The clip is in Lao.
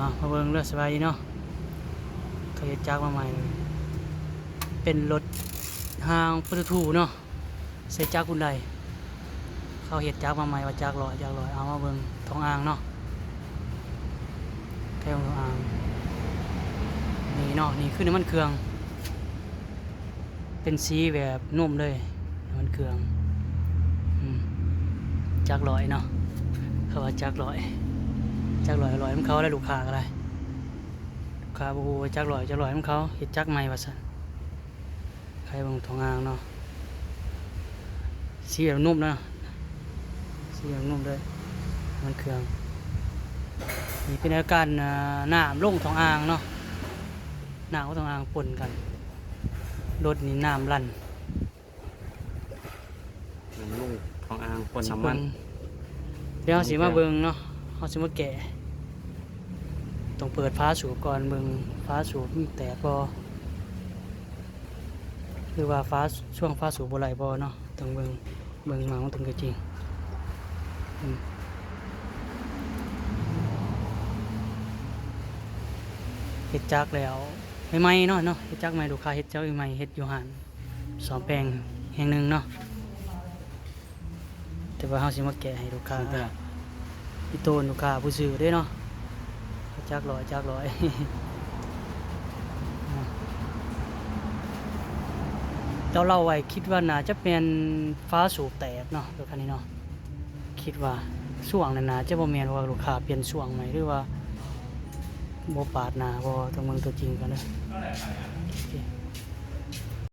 ເອົາ ມາເບິ່ງເດີ ສະບາຍດີເນາະ. ເຂົາເຮັດຈັກມາໃໝ່ ເປັນລົດຮາງປະຕູເນາະ ໃສ່ຈັກຮຸນໄດ. ເຂົາເຮັດຈັກມາໃໝ່ວ່າຈັກຮ້ອຍ ຈັກຮ້ອຍ. ເອົາ ມາເບິ່ງຖົງອ່າງເນາະ ໃສ່ຖົງອ່າງ ນີ້ເນາະ ນີ້ຄືນ້ຳມັນເຄື່ອງ. ເປັນສີແບບນົມເລີຍ ນ້ຳມັນເຄື່ອງ. ອືມ ຈັກຮ້ອຍເນາະ ເຂົາວ່າຈັກຮ້ອຍ ຈັກຮ້ອຍ ຮ້ອຍນຳເຂົາແລ້ວ ລູກຄ້າກໍໄດ້. ລູກຄ້າບໍ່ຮູ້ວ່າຈັກຮ້ອຍ ຈັກຮ້ອຍນຳເຂົາ ເຮັດຈັກໃໝ່ວ່າຊັ້ນ. ໃຄເບິ່ງຖົງອ່າງເນາະ ສີແບບນົມເນາະ ສີແບບນົມເລີຍ ນ້ຳມັນເຄື່ອງ. ນີ້ເປັນອາການ ນ້ຳລົງຖົງອ່າງເນາະ ນ້ຳລົງຖົງອ່າງປົນກັນ. ລົດນີ້ນ້ຳລັນ ນ້ຳລົງຖົງອ່າງປົນນ້ຳມັນ. ດຽວເຮົາຊິມາເບິ່ງເນາະ ເຮົາຊິມາແກະ ຕ້ອງເປີດຝາສູບກ່ອນ ເບິ່ງຝາສູບມັນແຕກບໍ່ ຫຼືວ່າຝາ ຊ່ວງຝາສູບບໍ່ໄຫຼບໍ່ເນາະ. ຕ້ອງເບິ່ງ ເບິ່ງມາມັນເຖິງຈະຈິງ. ອືມ ເຮັດຈັກແລ້ວໃໝ່ໆເນາະ ເນາະ ເຮັດຈັກໃໝ່ ລູກຄ້າເຮັດຈັກໃໝ່ ເຮັດຢູ່ຮ້ານສ້ອມແປງແຫ່ງໜຶ່ງເນາະ. ແຕ່ວ່າເຮົາຊິມາແກະໃຫ້ລູກຄ້າ ອີ່ໂຕນລູກຄ້າຜູ້ຊື້ເດ້ເນາະ ຈັກຮ້ອຍ ຈັກຮ້ອຍ. ເຈົ້າເລົ່າໄວ້ ຄິດວ່າໜ້າຈະແມ່ນຝາສູບແຕກເນາະ ລົດຄັນນີ້ເນາະ. ຄິດວ່າຊ່ວງນັ້ນໜ້າຈະບໍ່ແມ່ນ ເພາະວ່າລູກຄ້າປ່ຽນຊ່ວງໃໝ່ ຫຼືວ່າບໍ່ປາດໜ້າບໍ່ ຕ້ອງເບິ່ງຕົວຈິງກ່ອນເດີ.